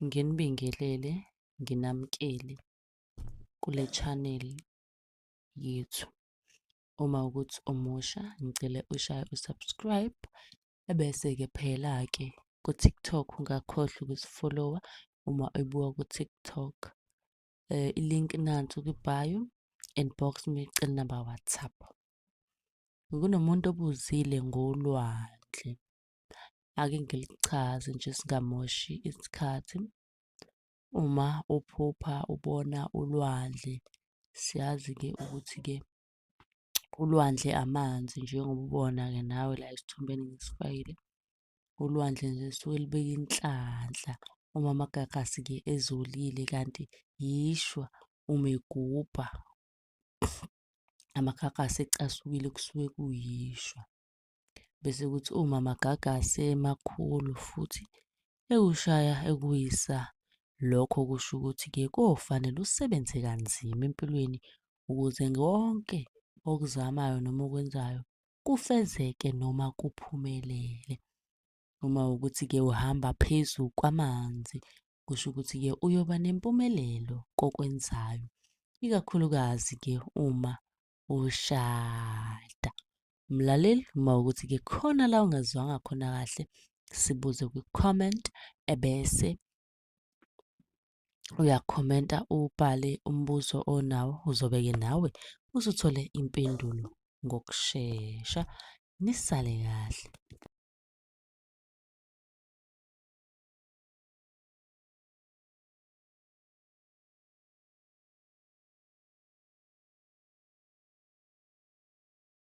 Nginibingelele, nginamukele kule channel yethu. Uma ukuthi umusha, ngicela ushaye u-subscribe, ebese-ke phela-ke ku-TikTok ungakhohlwa ukusi-follow-a uma ubuka ku-TikTok. I-link nansi kwi-bio, inbox me, cela inamba ya-WhatsApp. Kunomuntu obuzile ngolwandle. Ake ngilichaze nje singamoshi isikhathi. Uma uphupha ubona ulwandle, siyazi-ke ukuthi-ke ulwandle amanzi njengoba ubona-ke nawe la esithombeni engisifakile. Ulwandle nje lisuke libeka inhlanhla uma amagagasi-ke ezolile, kanti yishwa uma egubha amagagasi ecasukile kusuke kuyishwa. Bese kuthi uma amagagasi emakhulu futhi ekushaya ekuwisa, lokho kusho ukuthi-ke kofanele usebenze kanzima empilweni ukuze konke okuzamayo noma okwenzayo kufezeke noma kuphumelele. Uma kuwukuthi-ke uhamba phezu kwamanzi, kusho ukuthi-ke uyoba nempumelelo kokwenzayo, ikakhulukazi-ke uma ushada. Mlaleli, uma kuwukuthi-ke khona la ungazwanga khona kahle, sibuze kwi-comment ebese uyakhomenta ubhale umbuzo onawo, uzobe-ke nawe usuthole impendulo ngokushesha. Nisale kahle.